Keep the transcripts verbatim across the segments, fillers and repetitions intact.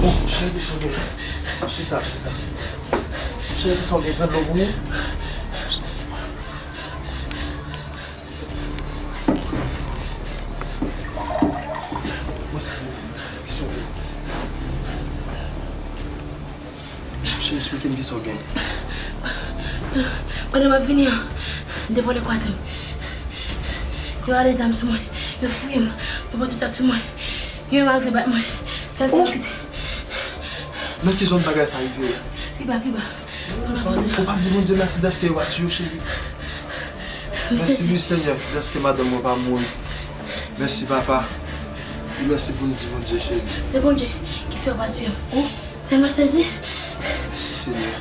Cheri, kisa w gen? Chita, chita. Cheri, kisa w gen? Pran dlo pou mwen. Mwen sa, mwen sa, kisa w gen? Cheri, esplike m kisa w gen. Pandan m ap vini an, de vòlè kwaze m. Yo rale zam sou mwen. Yo fouye m. Yo pran tout sa k sou mwen. Yo menm arive bat mwen. Sèl sa yo kite. Nan ki zòn bagay sa rive? Pi ba, pi ba. Ou pa di Bondye mèsi dèske yo pa tiye w, cheri? Mèsi wi, Senyè, dèske madanm mwen pa mouri. Mèsi, papa. Wi, mèsi pou n di Bondye, cheri. Se Bondye ki fè w pa tiye m. Tèlman sezi. Mèsi, Senyè.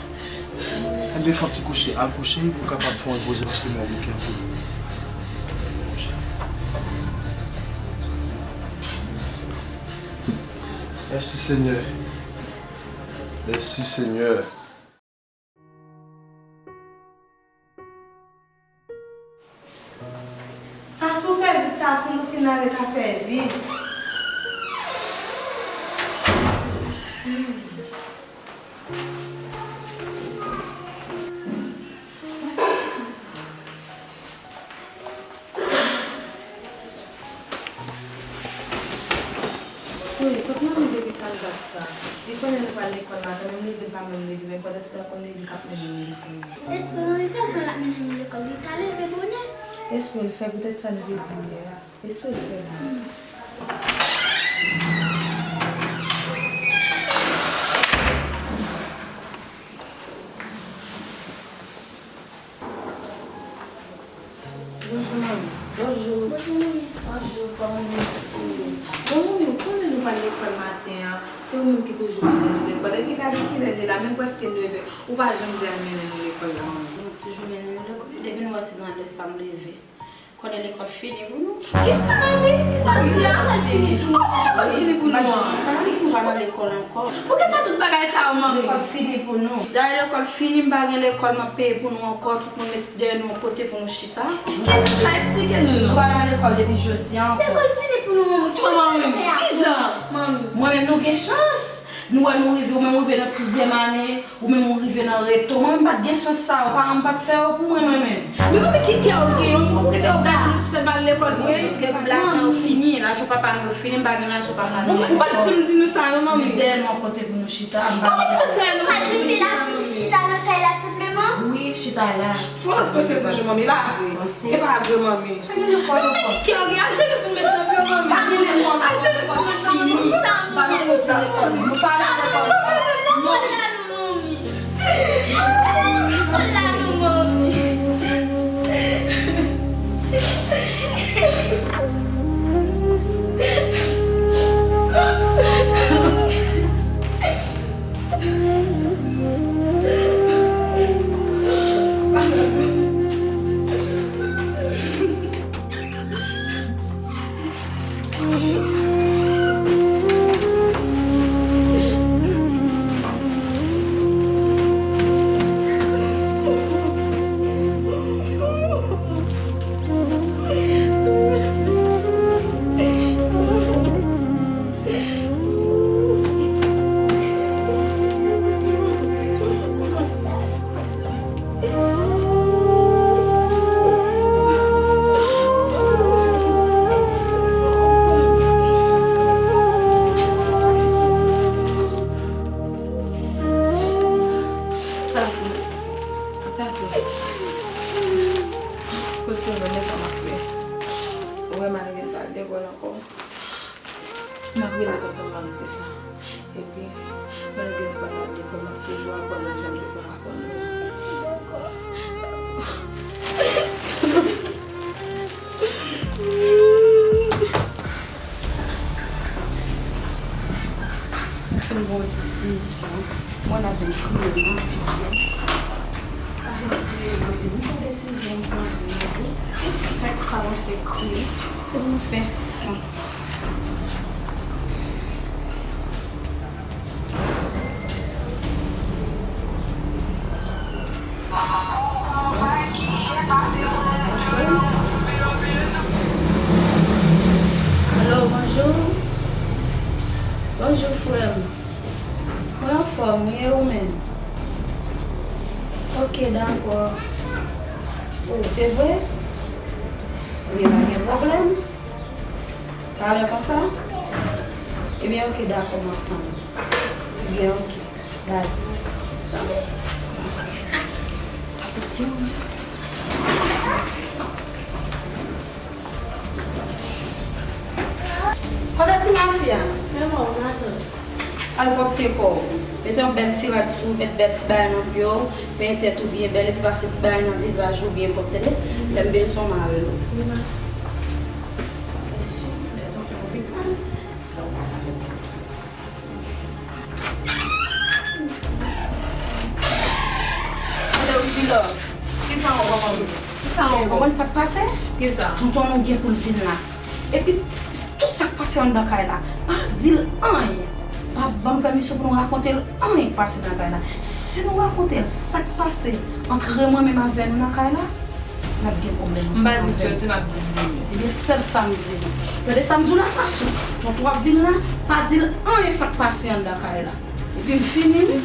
Enben, fè yon ti kouche. Al kouche pou w kapab fè yon repoze paske men w bouke anpil. Mèsi, Senyè. Mèsi, Senyè. Sa sou fè vit sa, si nou fin ale ka fè vit. Wi, kot manmi depi kalbat sa? Li konnen nou pral lekòl maten, menm leve l pa menm leve, men pandan se tan konnen li k ap mennen nou lekòl. Espre manmi fè l pran l ap mennen nou lekòl, li ta leve bonè. Espre l fè poutèt sa nou te di yè a. Espre l fè l. Bonjou, manmi. Bonjou. Bonjou, manmi. Bonjou, kòman w ye? Bon, manmi, ou konnen nou pral lekòl maten an. Se ou menm ki toujou mennen nou lekòl. Epi gade kilè l ye la, menm prèske nevè. Ou pa janm vle al mennen nou lekòl la, manmi. M toujou mennen nou lekòl. Depi nou wè se nan lè sa m leve. Konnen lekòl fini pou nou. Kisa, manmi? Kisa w di a? Lekòl fini pou nou. Kòman lekòl fini pou nou an? Sa, nou pa nan lekòl ankò. Poukisa tout bagay sa yo, manmi? Lekòl fini pou nou. Dayè lekòl fini, m pa gen lekòl, m ap peye pou nou ankò, tout moun met dèyè nou yon kote pou nou chita. Kijan sa? Esplike nou non. Nou pa nan lekòl depi jodi a ankò. Lekòl fini pou nou, manmi. Kijan nou pral fè a? Kijan? Manmi. Mwen menm nou gen chans. Nou wè nou rive, ou menm ou rive nan sizyèm ane, ou menm ou rive nan reto. Mwen menm m pa t gen chans sa yo, paran m pa t fè yo pou mwen, mwen menm. Men manmi, ki kè w gen? Ou kite yo gade nou sèlman lekòl vre. Paske lajan yo fini, lajan papa nou yo fini, m pa gen lajan papa nou. Ou pa t janm di nou sa non, manmi. Met dèyè nou yon kote pou nou chita. Kòman pou nou fè nou chita, manmi? Chita nan kay la senpleman? Wi, chita la. Fò w panse toujou, manmi, e pa vre. E pa vre, manmi. Pa gen lekòl ankò. Ki kè w gen? Ajenou pou n met nan pye w, manmi. Ajenou pou n met nan pye w. Fini. Pa nan lekòl. Nou pa nan lekòl. Non. Lekòl la non, manmi. Lekòl la non, manmi. Sa tou. Sa tou. Kote w nan men sa m ap fè? Ou wè malgre m pa al lekòl ankò. M ap rele tonton m, m ap di sa. Epi, malgre m pa t al lekòl, m ap toujou aprann ou jan m te konn aprann ou an. Dakò. M fin pran yon desizyon. Mwen la vin kriye nan figi m. Pa vin kriye nan figi m. M pran desizyon, m pran desizyon. Fèk kòmanse kriye. Fòk nou fè san. Alo, bonjou. Bonjou, frè m. Men. Ok, dakò. O, se vre? Ebyen, pa gen pwoblèm. Talè konsa? Ebyen, ok, dakò, m ap tann ou. Ebyen, ok. Bay. Sa bon. Ti moun. Kote ti mafi a? Men mwen, madanm. Al pwòpte kò w. Mete yon bèl ti rad sou ou, met bèl ti bagay nan pye w, penyen tèt ou byen bèl, epi pase ti bagay nan vizaj ou byen pwòp, tande? Lè m bezwen w, m a rele w. Wi, ma. Mèsi, lè donk, nou vin mal. Lè w vin mal. Tande, Ruby Love. Kisa w konprann? Kisa w konprann? Ou konprann sa k pase? Kisa? Tonton nou gen pou l vin la. Epi, tout sa k pase anndan kay la, pa di l anyen. Pa ban m pèmisyon pou nou rakonte l anyen k pase nan kay la. Si nou rakonte l sa k pase ant mwen menm avè nou nan kay la, n ap gen pwoblèm ansanm avè l. M pa di l, m ap di l demen. Ebyen, sèl sa m di nou. Tande sa m di w la, Sasou. Tonton ap vin la, pa di l anyen sa k pase anndan kay la. Epi m fini, wi.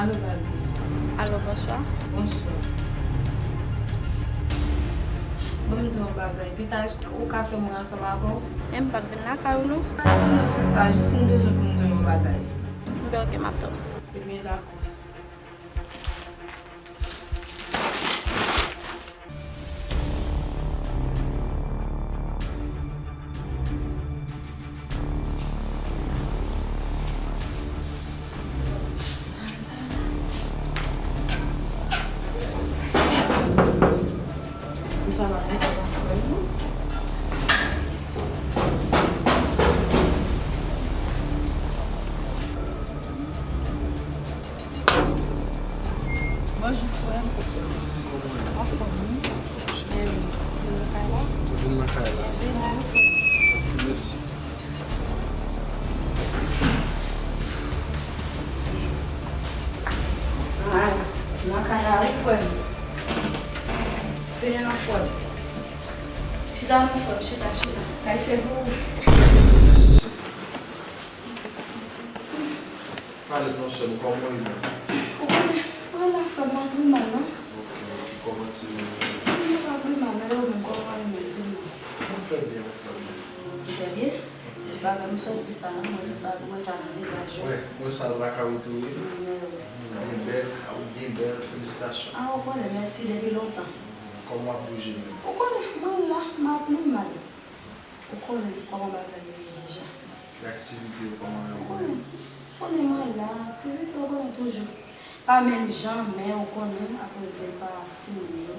Alo, Barbie. Alo, bonswa. Bonswa. Ban m di w yon bagay. Pita, èske ou ka fè m wè ansanm avè w? Men m p ap vin lakay ou, non. Pa gen non sou sa, jis m bezwen pou m di w yon bagay. Enben, ok, m ap tann ou. Ebyen, dakò. Bonjou, frè m. Anfòm, wi. Byenvini. Ou vin nan kay la? Ou vin nan kay la? Byenvini, wi, frè m. Ok, mèsi. Ah, nan kay la, wi, frè m. Vini non, frè m. Chita non, frè m, chita, chita. Kay se pou ou. Mèsi, sè. Pale non, sè m, kòman w ye menm? Ou konnen, mwen la, frè m, m ap pi mal, non. Ok, ok, kòman timoun yo ye? Timoun yo pa pi mal, men ou menm, kòman w ye menm, di m non? Mwen trè byen, mwen trè byen. Ou trè byen? Tout bagay, m santi sa, mwen, tout bagay, mwen sa nan vizaj ou. Wi, mwen sa nan lakay ou tou, wi. Ou byen bèl, ou byen bèl, felisitasyon. Ah, ou konnen, mèsi, depi lontan. Kòman w ap bouje menm? Ou konnen, mwen la, m ap pi mal. Ou konnen kòman bagay yo ye deja. E aktivite yo kòman yo? Ou konnen, ou konnen mwen la, aktivite ou konnen toujou pa menm jan, men ou konnen akoz de pa timoun yo,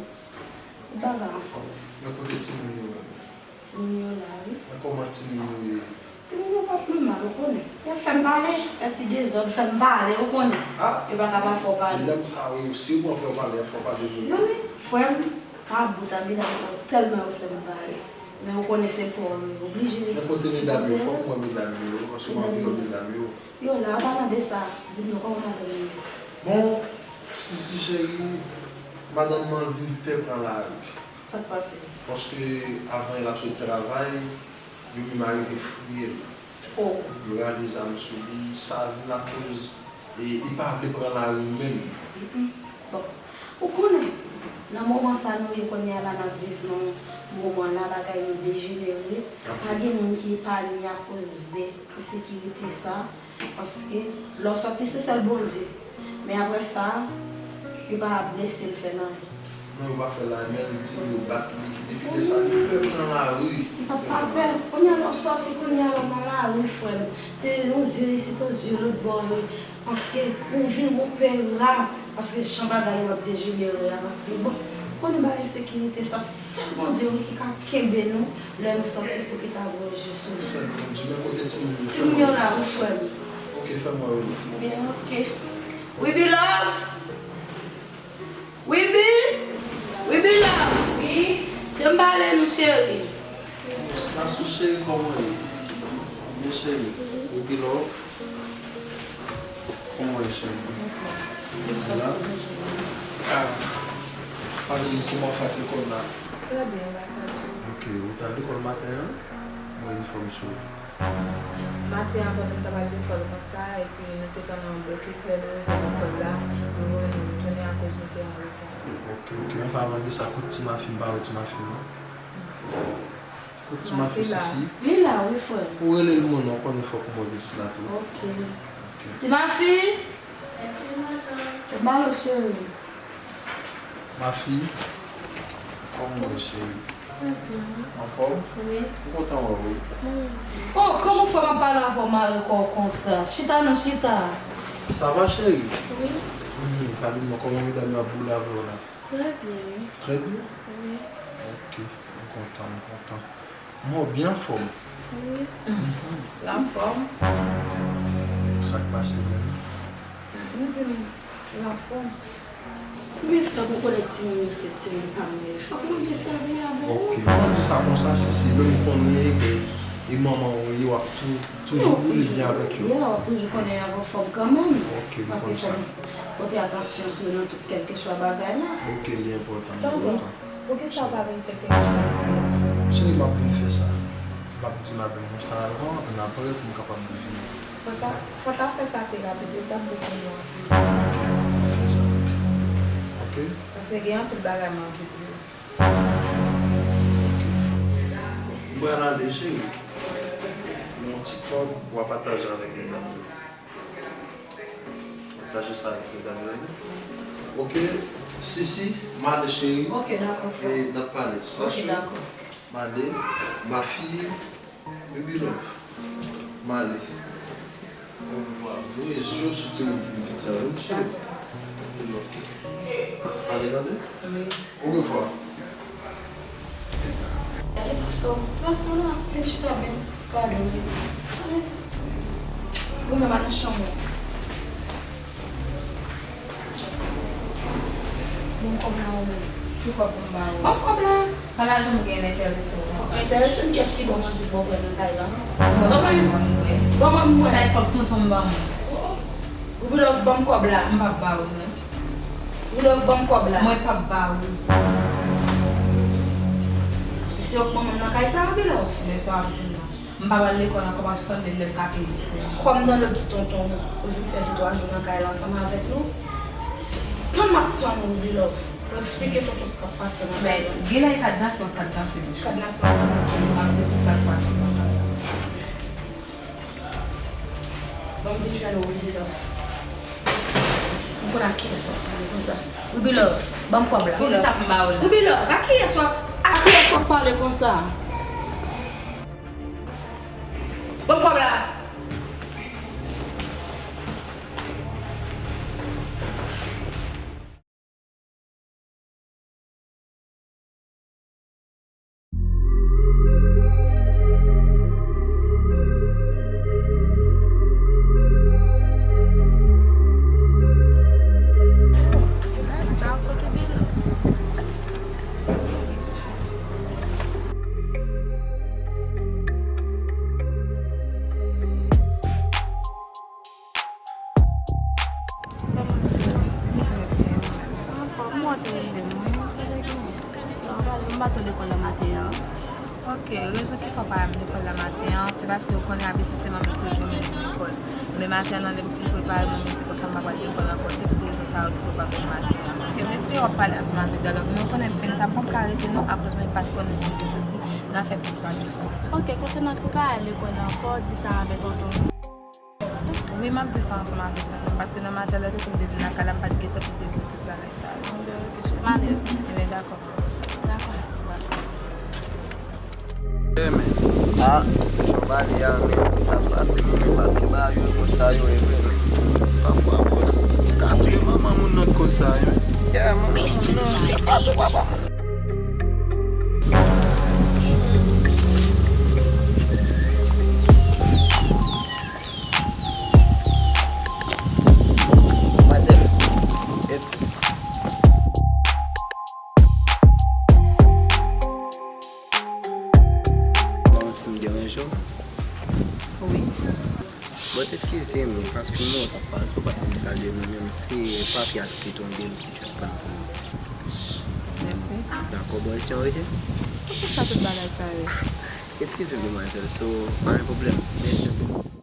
tout bagay anfòm. Men kote timoun yo menm? Timoun yo la, wi. Men kòman timoun yo ye? Timoun yo pa pi mal, ou konnen. Y ap fè m pale, fè ti dezòd, fè m pale, ou konnen. Ah! Yo pa ka pa fè w pale. Medam sa yo, si yo pran fè w pale, y ap fè w pale vre. Zanmi, frè m, pa bout a medam sa yo, tèlman yo fè m pale. Men ou konnen se pa w yo oblije. Men kote medam yo? Fò m wè medam yo, paske m anvi wè medam yo. Yo la, an palan de sa, di m non, kòman madanm ou ye? Bon, Sisi cheri, madanm mwen vin pè pran lari. Sa k pase? Paske avan l ap sot travay, yo menm arive fouye l. Oh. Yo rale zam sou li, sa vin akoz e li pa vle pran lari menm. Mm, mm. Bon, ou konnen, nan moman sa nou ye kounye a la, n ap viv nan moman la, bagay yo dejenere. Pa gen moun ki epanye akoz de ensekirite sa, paske lè w sòti, se sèl Bondye. Men apre sa, yo pa blese l fè l anyen. Non, yo pa fè l anyen, men li di yo bat li, li kite sa, li pè pran lari. Li pa, pa pè. Kounye a lè w sòti, kounye a lè w nan lari, frè m, se yon zye isit, yon zye lòt bò, wi. Paske ou vin, ou pè la, paske jan bagay yo ap dejenere a, paske, bon, ou konnen bagay ensekirite sa, se sèl Bondye, wi, ki ka kenbe nou lè nou sòti pou ki ta voye je sou nou. Sèl Bondye, men kote timoun yo? Timoun yo la, wi, frè m. Ok, fè m wè yo. Byen, ok. Wibi Love! Wibi! Wibi Love! Wi, Ale nou cheri. Sasou cheri, kòman w ye? Byen cheri. Ruby love. Kòman w ye cheri? Ah, pale m, kòman w fè ak lekòl la? Trè byen, gras a Dye. Ok, ou t al lekòl maten an? Mwen, inifòm sou ou. Maten an, pandan m t ap al lekòl konsa, epi nou te pran yon blokis, lè nou rive lekòl la, yo voye nou retounen akoz nou te an reta. Ok, ok. An palan de sa, kot ti mafi m? M pa wè ti mafi m non. Kot ti mafi Sisi? Li la, wi, frè m. Ou rele l mwen non, konnen fòk mwen vin sila tou. Ok. Ok. Ti mafi! Malo cheri. Mafi, kòman w ye cheri? Trè byen. Anfòm? Wi. M kontan wè w wi. Oh, kòman w fè m ap pale avè w mare kò w konsa? Chita non, chita. Sa va cheri? Wi. Wi, pale m non, kòman medam yo ap boule avè w la? Trè byen wi. Trè byen? Wi. Ok, m kontan, m kontan. Mwen byen anfòm. Wi. Anfòm. Sa k pase menm? M di l anfòm. Men frè m, ou konnen timoun yo se timoun pa m yo ye. Fòk mwen byen sèvi avè yo. Ok, mwen di sa konsa, Sisi, men m konnen ke e manman w ye, w ap tou, toujou boule byen avèk yo. Yeah, w ap toujou konnen y ap anfòm kanmenm. Ok, m konn sa. Paske fò m pote atansyon sou yo nan tout kèlkeswa bagay la. Ok, li enpòtan, li enpòtan. Poukisa w pa vin fè kèk jou isi a? Cheri, m ap vin fè sa. M ap di madanm mwen sa avan, annapre pou m kapab vini. Fò sa, fò w ta fè sa pi rapid, yo t ap bezwen nou anpil. Ok, m ap fè sa. Ok? Paske gen anpil bagay m anvi di w. Ok. M pral ale, cheri. Yon ti kòb, w a pataje avèk medam yo. Pataje sa avèk medam yo, tande? Ok, Sisi, m ale cheri. Ok, dakò, frè. E n ap pale. Ok, dakò. M ale, ma fille, baby love. M ale. Voye zye w sou timoun ki pi piti sa yo, cheri. Ok. M ale, tande? Wi. Okenfwa. Gade pase w, pase w la, vin chita byen sou kado wi. Ou menm al nan chanm ou. Bon kòb la ou menm. Ki kòb pou m ba ou? Ban m kòb la. Sa lajan m gen enterese w konsa. Enterese m, kiyès ki ba w manje pou w pran nan kay la? Ban mwen. Ban mwen mwen. Sa e kòb tonton m ban mwen. Ruby love, ban m kòb la. M p ap ba ou non. Ruby love, ban m kòb la. Mwen p ap ba ou. Se yo k ban mwen nan kay sa, Ruby love. Men sa w ap di m nan. M pa pral lekòl ankò, m ap sanble lè m ka peye. Kòm nan lòt di tonton ou, ou vin fè de twa jou nan kay la ansanm avèk nou. Tann m ap tann ou, Ruby love. Pou eksplike tonton sa k ap pase nan kay la. Men, gen lè e ka danse, w ap ka danse bouch ou. Ka danse, w ap ka danse bouch ou. M ap di w tout sa k pase nan kay la. Ban m vin jwenn ou, Ruby love. M konn ak kiyès w ap pale konsa. Ruby love, ban m kòb la. Poukisa pou m ba ou l? Ruby love, ak kiyès w ap, ak kiyès w ap pale konsa? Ban m kòb la. Kòman w ye? Anfòm, m wè w te rele m, wi, sa te gen. Bon, gade, m pa t lekòl la maten an. Ok, rezon ki fè w pa al lekòl la maten an, se paske w konnen abitid se manmi k toujou mennen m lekòl. Men maten an, lè m fin prepare mwen, m di konsa m pa pral lekòl ankò, se tout rezon sa yo ki fè w pa vin maten an. Ok, m eseye w ap pale ansanm avèk Dalove, men w konnen m fin, m pa t ka rete non, akoz mwen pa t konnen si m te soti, n a fè plis pale sou sa. Ok, konsènan si w ka al lekòl ankò, di sa avèk tonton. Wi, m ap di sa ansanm avèk tonton, paske nan maten lè tonton m te vin lakay la, m pa t gentan pou m te di l tout bagay sa yo. Anben, ok, cheri. M ale. Ebyen, dakò. Dakò. Dakò. Demen. A, jan w pale a, men sa pase, men, men, paske bagay yo konsa yo ye vre, men. Pafwa, bòs, ka touye manman moun nan konsa, wi. Yeah, manman moun nan, y ap frape papa. Manzèl, eps. Bon, eskize m, paske mwen t ap pase, ou pa t menm salye mwen menm, se papye a ki te tonbe, m te just pran l pou mwen. Mèsi. Dakò, bon, e si yon rete? Poukisa tout bagay sa yo? Eskize m, demwazèl, so, pa gen pwoblèm. Mèsi anpil.